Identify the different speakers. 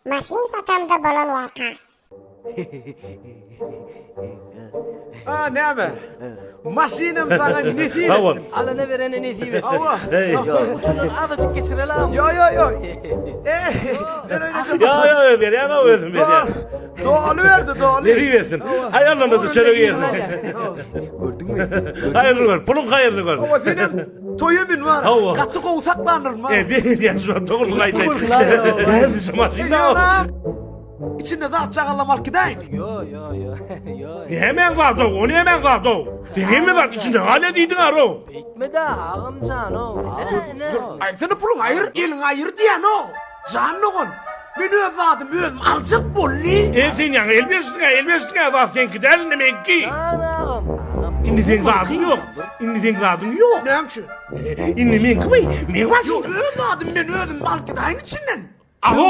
Speaker 1: Maşyn satamda bolan waka.
Speaker 2: A näme? Maşynam saňa nesip etdim.
Speaker 3: Sag bol.
Speaker 4: Alana berene nesip etsin.
Speaker 2: Hawa.
Speaker 3: Hey.
Speaker 4: Uçundan azajyk geçireli agam.
Speaker 2: Yo yo yo. Eh, ben oýnajak.
Speaker 3: Ýa ýa ýa berýän o özüm berýän.
Speaker 2: Doly berdi, doly.
Speaker 3: Nesip etsin. Haýyrlanyny çörek ýersin.
Speaker 2: Gördüňmi?
Speaker 3: Haýyrly gör. Puluň haýyrly gör.
Speaker 2: Hawa senem toýa min bar.
Speaker 3: Hawa.
Speaker 2: Gaty gowy saklandyrma.
Speaker 3: E, berýän şu dogrusyny aýdaýyn. Näme şu maşyn?
Speaker 2: Içinde zat çagallam alyp gidäýin.
Speaker 4: Ýo ýo ýo. Ýo.
Speaker 3: Nämäň zat o? O nämäň zat o? Sen hemme zat içinde galýa diýdiň aro.
Speaker 4: Beýtme-de agam jan o.
Speaker 2: Dur, aýyrsana puluň aýyr, eliňi aýyr diýýän o. Jan dogan, men öz zadymy özüm aljak bolly.
Speaker 3: E sen ýaňy el berişdiň-ä, el berişdiň-ä, zat seňki däl indi meňki.
Speaker 4: Jan agam.
Speaker 3: Indi seň zadyň ýok. Indi seň zadyň ýok.
Speaker 2: Näme üçin?
Speaker 3: Indi meňki bu, meň maşynym.
Speaker 2: Ýok, öz zadymy men özüm alyp gidäýin içinden.
Speaker 3: Aho!